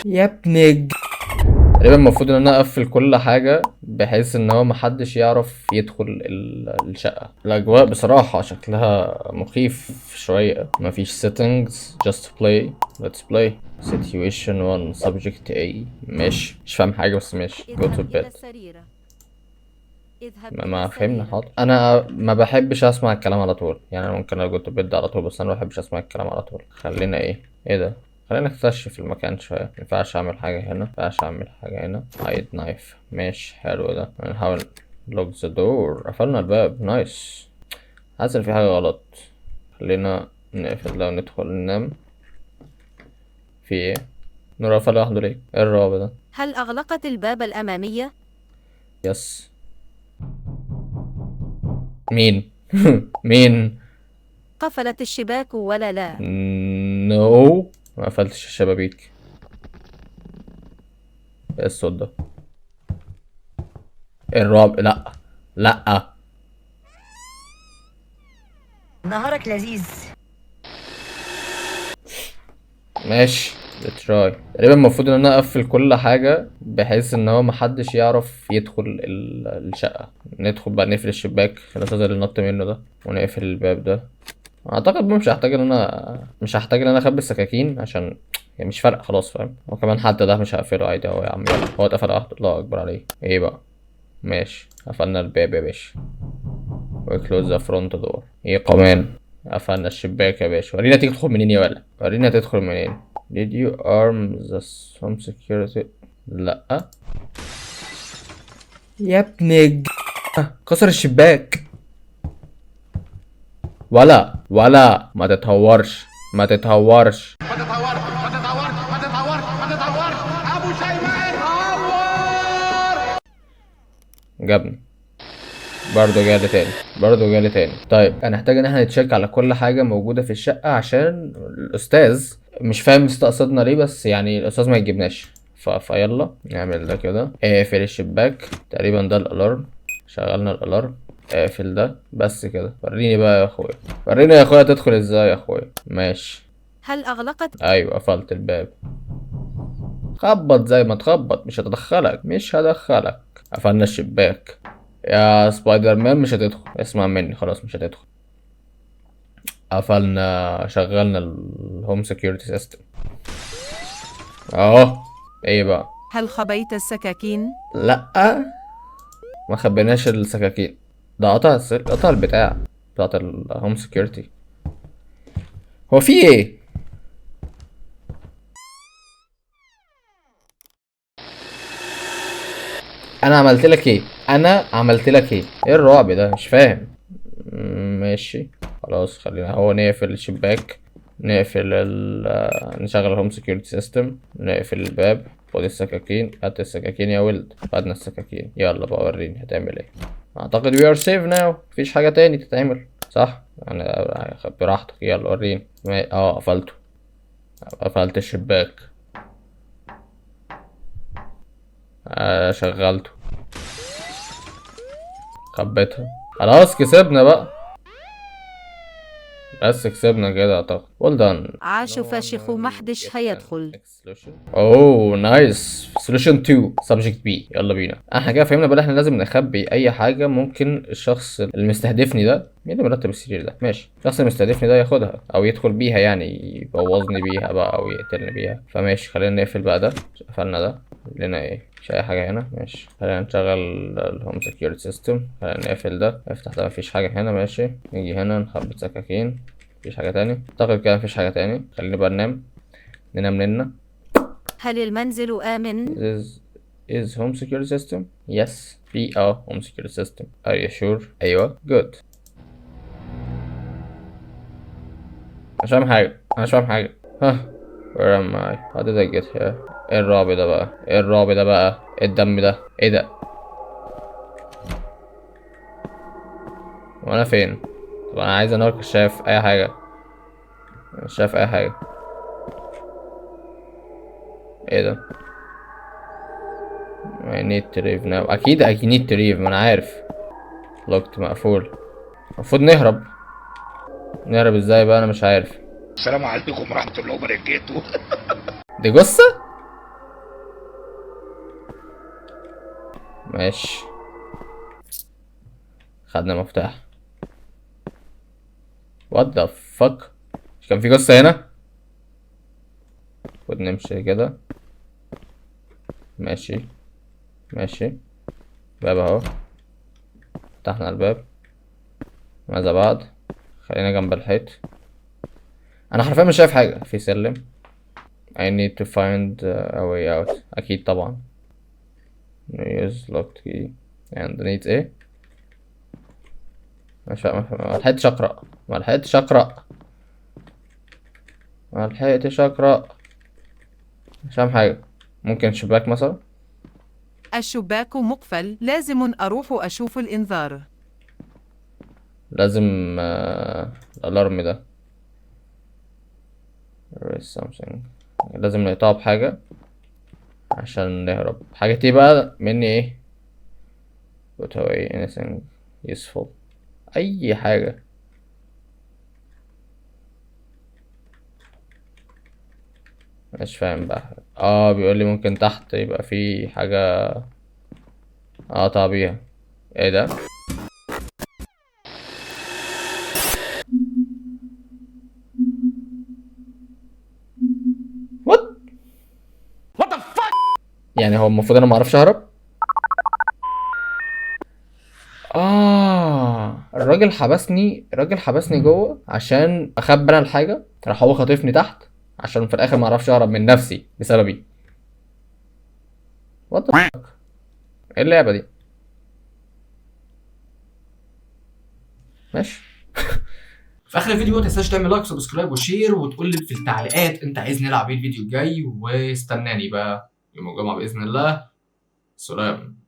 يا ابن تقريبا المفروض ان انا اقفل كل حاجة بحيث ان هو محدش يعرف يدخل الشقة. الاجواء بصراحة شكلها مخيف شوية. مفيش settings، just play، let's play. situation 1، subject A. ماشي، مش فاهم حاجة بس ماشي. go to اذهب إلى bed. السرير. اذهب ما, إلى ما فهمنا. السرير. حاضر. انا ما بحبش اسمع الكلام على طول، يعني انا ممكن go to bed على طول، بس انا ما بحبش اسمع الكلام على طول. خلينا ايه، ايه ده، خلينا نكتشف المكان شوية. مينفعش اعمل حاجة هنا، مينفعش اعمل حاجة هنا. hide knife، ماشي، حلو ده. نحاول lock the door. قفلنا الباب، nice. حاسس ان في حاجة غلط. خلينا نقفل ده وندخل ننام. في ايه؟ نور قفل لوحده ليه؟ ايه الرعب ده؟ هل أغلقت الباب الأمامية؟ yes. مين؟ مين؟ قفلت الشباك ولا لا؟ no، ما قفلتش الشبابيك. ايه الصوت ده؟ ايه الرعب؟ لا لا. نهارك لذيذ. ماشي، try. تقريبا المفروض ان انا اقفل كل حاجة بحيث ان هو محدش يعرف يدخل الشقة. ندخل بقى نقفل الشباك، الاستاذ اللي نط منه ده، ونقفل الباب ده. اعتقد مش هحتاج ان انا اخبي السكاكين عشان يعني مش فارقة خلاص، فاهم؟ وكمان حتى ده مش هقفله عادي اهو يا عم، يلا هو اتقفل لوحده. الله اكبر عليه. ايه بقى؟ ماشي، قفلنا الباب يا باشا. و close the front door. ايه كمان؟ قفلنا الشباك يا باشا. ورينا تدخل منين يا ولد، ورينا تدخل منين. Did you arm the home security؟ لا يا ابن كسر الشباك. ولا ما تتهورش، ما تتهورش. ما تتهورش، ما تتهورش، ما تتهورش، ما تتهورش. ابو شيماء اتهور. جابني برضه، جالي تاني، برضه جالي تاني. طيب هنحتاج ان احنا نتشيك على كل حاجة موجودة في الشقة عشان الأستاذ مش فاهم استقصدنا ليه، بس يعني الأستاذ ما يجيبناش. فيلا نعمل ده كده. اقفل الشباك. تقريبا ده ال alarm، شغلنا ال alarm. اقفل ده بس كده. وريني بقى يا اخويا، وريني يا اخويا تدخل ازاي يا اخويا. ماشي. هل أغلقت؟ ايوه قفلت الباب. خبط زي ما تخبط، مش هتدخلك، مش هدخلك. قفلنا الشباك يا سبايدر مان، مش هتدخل، اسمع مني خلاص مش هتدخل. قفلنا، شغلنا ال home security system اهو. ايه بقى؟ هل خبيت السكاكين؟ لا ما خبيناش السكاكين. ده قطع السلك، قطع البتاع بتاعت ال home security. هو في ايه؟ انا عملت لك ايه؟ انا عملت لك ايه؟ ايه الرعب ده؟ مش فاهم. ماشي خلاص، خلينا هو نقفل الشباك، نقفل نشغل ال home security system، نقفل الباب. خد السكاكين، هات السكاكين يا ولد. خدنا السكاكين، يلا بقى وريني هتعمل ايه. اعتقد we are safe now، مفيش حاجة تاني تتعمل صح؟ انا براحتك، يلا وريني. قفلته، قفلت الشباك. شغلته، خبيتها. خلاص كسبنا بقى، بس كسبنا كده اعتقد. well done. عاش فاشخ، محدش هيدخل. اوه nice. solution 2 subject B. يلا بينا. احنا كده فهمنا بقى احنا لازم نخبي اي حاجه ممكن الشخص اللي مستهدفني ده، مين اللي مرتب السرير ده؟ ماشي، الشخص اللي مستهدفني ده ياخدها او يدخل بيها، يعني يبوظني بيها بقى او يقتلني بيها. فماشي، خلينا نقفل بقى ده. قفلنا ده، لنا ايه؟ مش اي حاجه هنا. ماشي، خلينا نشغل ال home security system. خلينا نقفل ده، افتح ده، مفيش حاجه هنا. ماشي، نيجي هنا نخبي سكاكين، مفيش حاجه تاني اعتقد كده، مفيش حاجه تاني. خلينا بقى ننام، ننام لنا. هل المنزل آمن؟ This is home security system. Yes، في home security system. Are you sure? أيوة. Good. مش فاهم حاجة، أنا مش فاهم حاجة. ها، where am I? How did I get here? إيه الرعب ده بقى؟ إيه الرعب ده بقى؟ إيه الدم ده؟ إيه ده؟ وأنا فين؟ طب أنا عايز أنور كشاف، أي حاجة. مش شايف أي حاجة. إيه ده؟ I need to leave now. أكيد I need to leave، ما أنا عارف. locked، مقفول. المفروض نهرب. نهرب إزاي بقى؟ أنا مش عارف. السلام عليكم ورحمة الله وبركاته. دي جثة؟ ماشي، خدنا مفتاح. What the fuck، مش كان في جثة هنا؟ خد نمشي كده. ماشي ماشي، باب اهو، فتحنا الباب. ماذا بعد؟ خلينا جنب الحيط. انا حرفيا مش شايف حاجة. في سلم. I need to find a way out. اكيد طبعا. Use locked key and needs ايه؟ مش فاهم، ما لحقتش اقرا، ما لحقتش اقرا، ما لحقتش اقرا، مش فاهم حاجة. ممكن شباك مثلا؟ الشباك مقفل، لازم أروح أشوف الإنذار. لازم الالارم ده. There is something. لازم نقطعه بحاجة عشان نهرب. حاجة ايه بقى مني؟ ايه؟ Put away anything useful. اي حاجة. مش فاهم بقى. بيقول لي ممكن تحت يبقى في حاجة اقطع بيها. ايه ده؟ What? What the fuck؟ يعني هو المفروض انا معرفش اهرب؟ الراجل حبسني، الراجل حبسني جوه عشان اخبي انا الحاجة، راح هو خاطفني تحت عشان في الاخر معرفش اهرب من نفسي بسببي. What the fuck؟ ايه اللعبة دي؟ ماشي. في اخر الفيديو ما تنساش تعمل like و subscribe و share، وتقول لي في التعليقات انت عايز نلعب ايه الفيديو الجاي، واستناني بقى يوم الجمعة باذن الله. سلام.